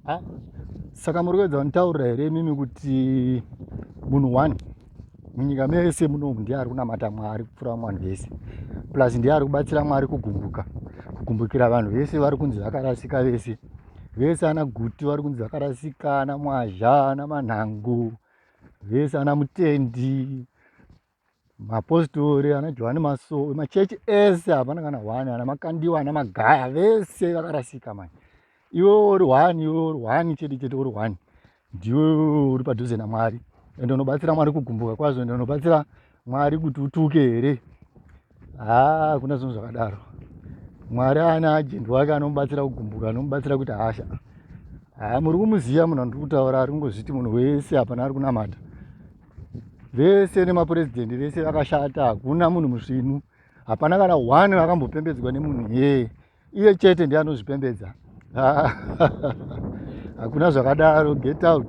Ah, saka muri kuedza kunditaurira here imimi kuti munhu one munyika mese munomu ndiye ari kunamata Mwari kupfuura vamwe vanhu vese, plus ndiye ari kubatsira Mwari kugumbuka, kugumbukira vanhu vese vari kunzi vakarasika vese vese, ana Guti vari kunzi vakarasika, ana Mwazha, ana Manhangu vese, ana Mutendi, mapostori, ana Johani Masowe, machechi ese hapana kana one, ana Makandiwa, ana Magaya, vese vakarasika manje. Iwe uri one, iwe uri one chete chete, uri one, ndiwe uri padhuze naMwari ende unobatsira Mwari kugumbuka kwazvo, ende unobatsira Mwari kuti utuke here? Haa, hakuna zvinhu zvakadaro. Mwari ana agent wake anomubatsira kugumbuka, anomubatsira kuti hasha. Haa, muri kumuziva munhu andiri kutaura ari kungozviti munhu wese hapana ari kunamata, vese nemapurezidendi vese vakashata, hakuna munhu musvinu, hapana kana one vakambopembedzwa nemunhu yeye, iye chete ndiye anozvipembedza. Hakuna zvakadaro, get out.